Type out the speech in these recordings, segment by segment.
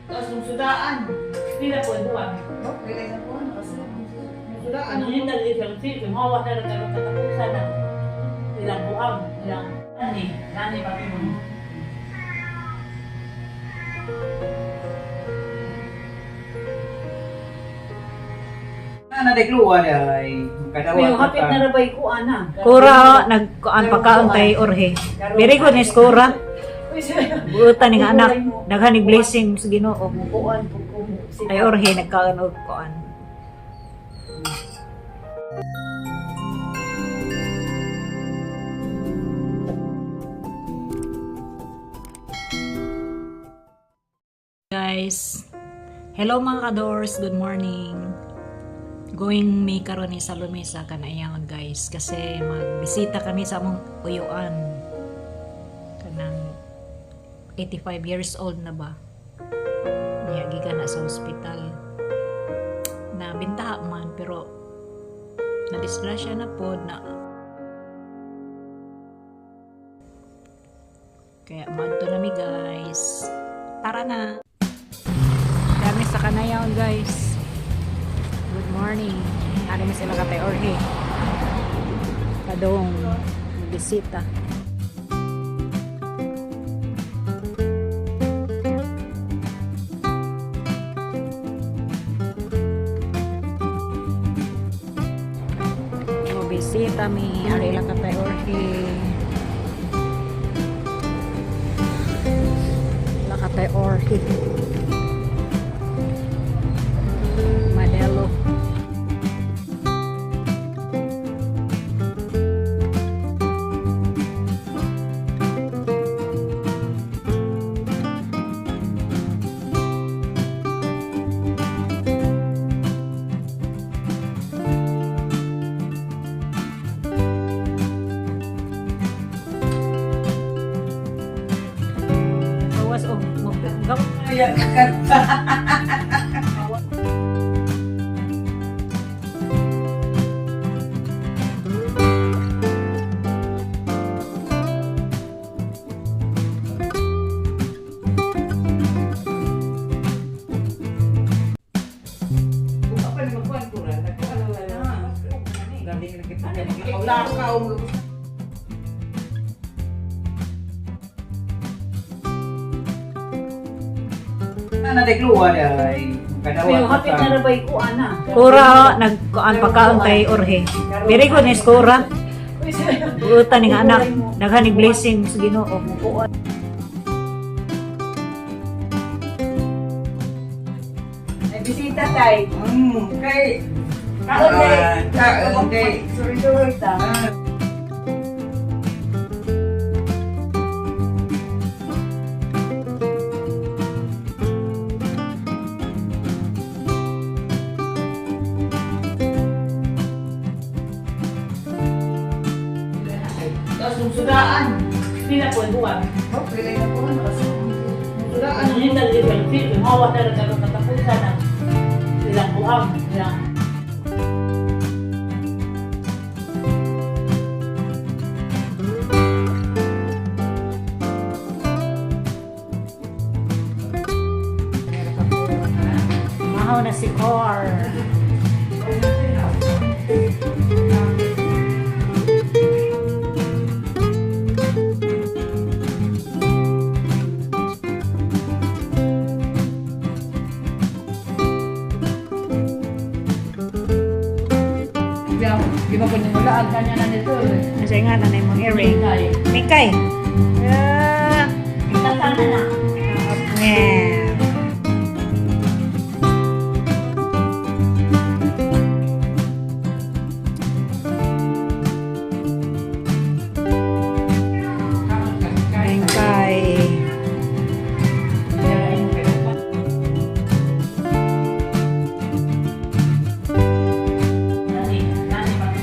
Tapos nung sudaan. Pila po buwan. Oh, pila sa buwan kasi. Nung sudaan. Ano yun nag-isang hawa na nagkaroon katapusan ng ilang buwan, ilang nani, nani pa mo. Na nadegluwa ay kadawa. Pero hapit na rabay ko ana. Kura nagkuan pagkaon kay Orhe. Very good ni Kura. Buutan ni nga anak, daghan ni blessing sa Ginoo. Bukuan po ko. Kay Orhe nagkaon og kuan. Guys, hello mga kadors, good morning. Going mi karon ni sa Lumisa kanayangon, guys, kasi magbisita kami sa among uyuan. Kanang 85 years old na ba? Niya gikan na sa ospital. Na bintaha man pero na disgrasya na pod na. Kaya madto na mi, guys. Tara na. Kami sa Kanayaon, guys. Good morning. Ano mi sila katay Orhe. Kadong bisita. Bisita mi Arela katay Orhe. La katay Orhe. Madelo. Gawas og mo gaw Kaya kanta. Buka pa naman kuan kura. Nagkuan na. Galing na kita. Lakaw mo. Na nadegluwa ay kadawa. Pero hapit na rabay ko ana. Kura nagkuan pagkaon kay Orhe. Very good ni Kura. Buutan ni nga anak, daghan ni blessing sa Ginoo. Ay bisita tay. Kay Kaon day. Kaon kay. Sorry-sorry ta. Tapos nung sudaan. Pila po buwan. Oh, pila sa buwan kasi. Nung sudaan. Ano yun nag-isang hawa na nagkaroon katapusan ng ilang buwan, ilang Mahaw na si Cor. Di ba kung wala ang kanya na nito? Kasi nga nanay mong earring. Mikay. Mikay. Ah. Tatana na. Yeah. Mingkay. Nani, nani pa mo.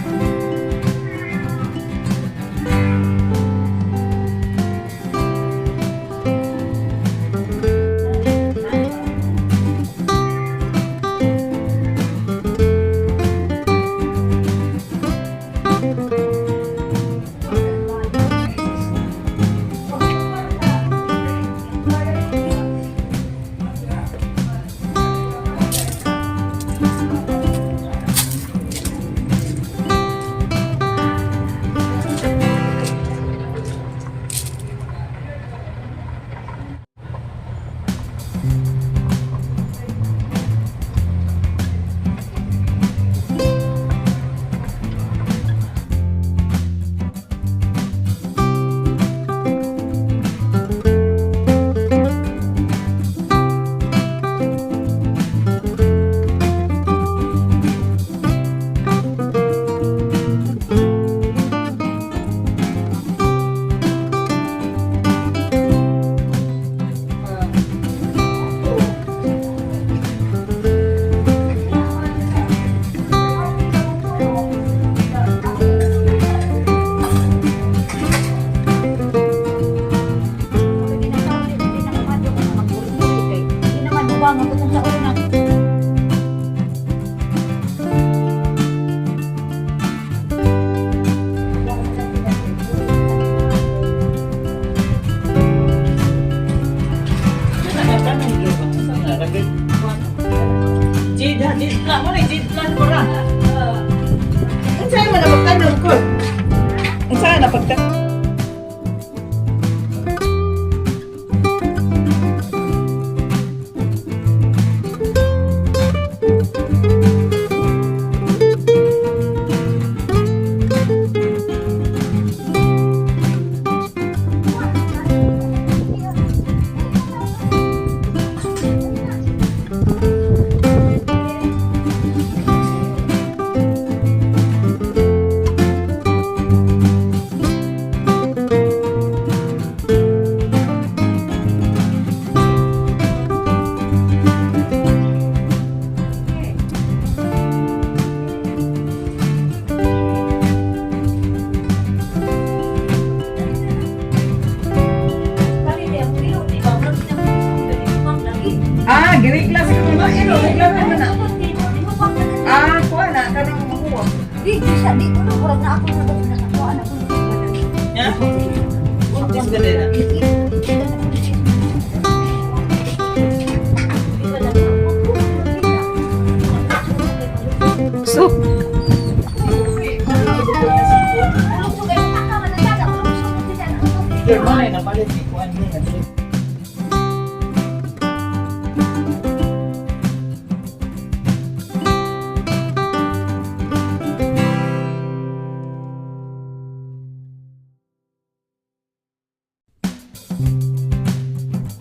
Ba nga kung sa una. Jid, ha, jid plan. Mo na, jid plan ko ra. Unsa man na pagtanom ko? Unsa na pagtanom? Ah, girigla siguro na. Ino, regla man na. Ah, kuha na kanang mahuwa. Di, di siya, di ko na, murag na ako na nakakuha na ako. Ha? Buntis ka din, ah. So, Pero malay na palit ni kuan mo.